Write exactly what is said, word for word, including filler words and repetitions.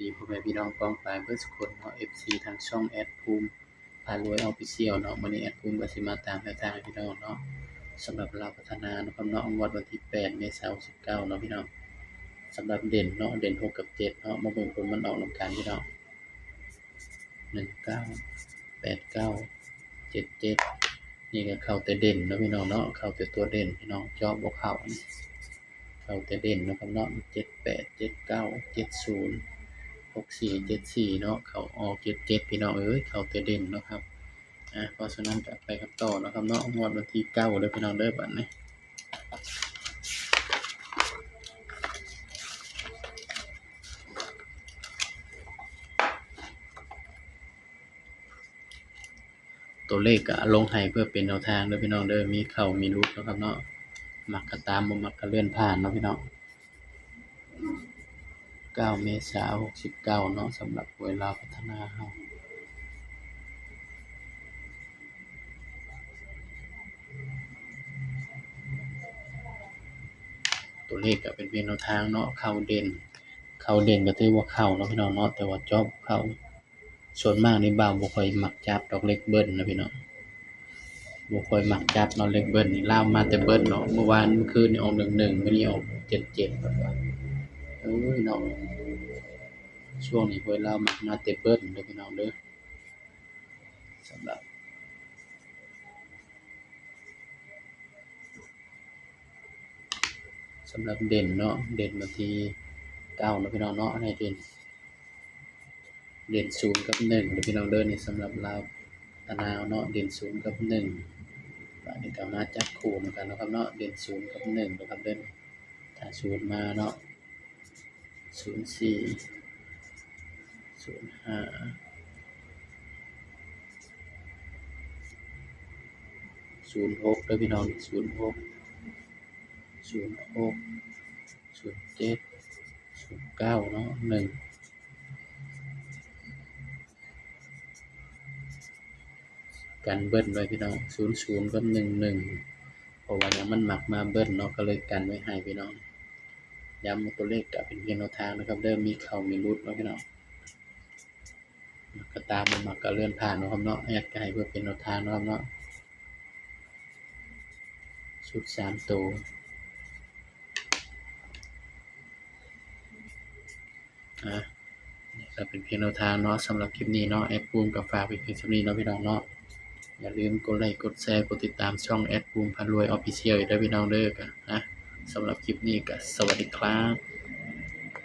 ดีพ่อแม่พี่น้องป้องปายเบิดสุคนเนาะ เอฟซี ทางช่องแอดภูมิพารวย Official เนาะ มื้อนี้แอดภูมิก็สิมาตามแนวทางให้พี่น้องเนาะ สำหรับลาวพัฒนาเนาะครับเนาะ งวดวันที่แปดเมษายนหกสิบเก้าเนาะพี่น้อง สำหรับเด่นเนาะ เด่นหกกับเจ็ดเนาะ มาเบิ่งผลมันออกนำกันพี่น้อง หนึ่งเก้า แปดเก้า เจ็ดเจ็ด นี่ก็เข้าแต่เด่นเนาะพี่น้องเนาะ เข้าแต่ตัวเด่นพี่น้อง เจาะบ่เข้า เข้าแต่เด่นเนาะครับเนาะ เจ็ดแปด เจ็ดเก้า เจ็ดศูนย์ หกสี่ เจ็ดสี่ เนาะ เข้าออก เจ็ดเจ็ด พี่น้องเอ้ย เข้าแต่เด่นเนาะครับ อ่ะ เพราะฉะนั้นก็ไปกันต่อเนาะครับเนาะ งวดวันที่เก้าเด้อพี่น้องเด้อ บัดนี้ ตัวเลขก็ลงให้เพื่อเป็นแนวทางเด้อพี่น้องเด้อ มีเข้ามีหลุดเนาะครับเนาะ มักก็ตาม บ่มักก็เลื่อนผ่านเนาะพี่น้อง เก้าเมษาหกสิบเก้าเนาะ สำหรับหวยลาวพัฒนาเฮา ตัวเลขก็เป็นเพียงแนวทางเนาะ เข้าเด่น เข้าเด่นก็ถือว่าเข้าเนาะพี่น้องเนาะ แต่ว่าเจาะเข้า ส่วนมากนี่บ่าวบ่ค่อยมักจับดอกเลขเบิ้ลนะพี่น้อง บ่ค่อยมักจับเนาะ เลขเบิ้ลนี่ ลาวมาแต่เบิ้ลเนาะ เมื่อวานเมื่อคืนนี่ออกหนึ่งหนึ่ง มื้อนี้ออกเจ็ดเจ็ด เพิ่นว่า โอ้ยเนาะ ช่วงนี้หวยลาวมักมาแต่เบิ้ลเด้อพี่น้องเด้อ สำหรับ สำหรับเด่นเนาะ เด่นวันที่เก้าเนาะพี่น้องเนาะ ให้เด่น เด่นศูนย์กับหนึ่งเด้อพี่น้องเด้อ นี่สำหรับลาวพัฒนาเนาะ เด่นศูนย์กับหนึ่ง บัดนี้ก็มาจับคู่นำกันเนาะครับเนาะ เด่นศูนย์กับหนึ่งนะครับเด้อ ถ้าศูนย์มาเนาะ ศูนย์สี่ ศูนย์ห้า ศูนย์หก เด้อพี่น้อง ศูนย์หก ศูนย์หก ศูนย์เจ็ด ศูนย์เก้า เนาะ หนึ่ง กันเบิ้ลไว้พี่น้อง ศูนย์ศูนย์ กับ หนึ่งหนึ่ง เพราะว่าหยัง มันมักมาเบิ้ลเนาะ ก็เลยกันไว้ให้พี่น้อง ย้ำว่าตัวเลขก็เป็นเพียงแนวทางนะครับเด้อ มีเข้ามีหลุดเนาะพี่น้อง มักก็ตาม บ่มักก็เลื่อนผ่านเนาะครับเนาะ แอดก็ให้เพื่อเป็นแนวทางเนาะครับเนาะ ชุดสามตัว อ่ะ นี่ก็เป็นเพียงแนวทางเนาะ สำหรับคลิปนี้เนาะ แอดภูมิก็ฝากไปเพียงเท่านี้เนาะพี่น้องเนาะ อย่าลืมกดไลค์ กดแชร์ กดติดตามช่องแอดภูมิพารวย Official อีกเด้อพี่น้องเด้อ ก็นะ สำหรับคลิปนี้ก็สวัสดีครับ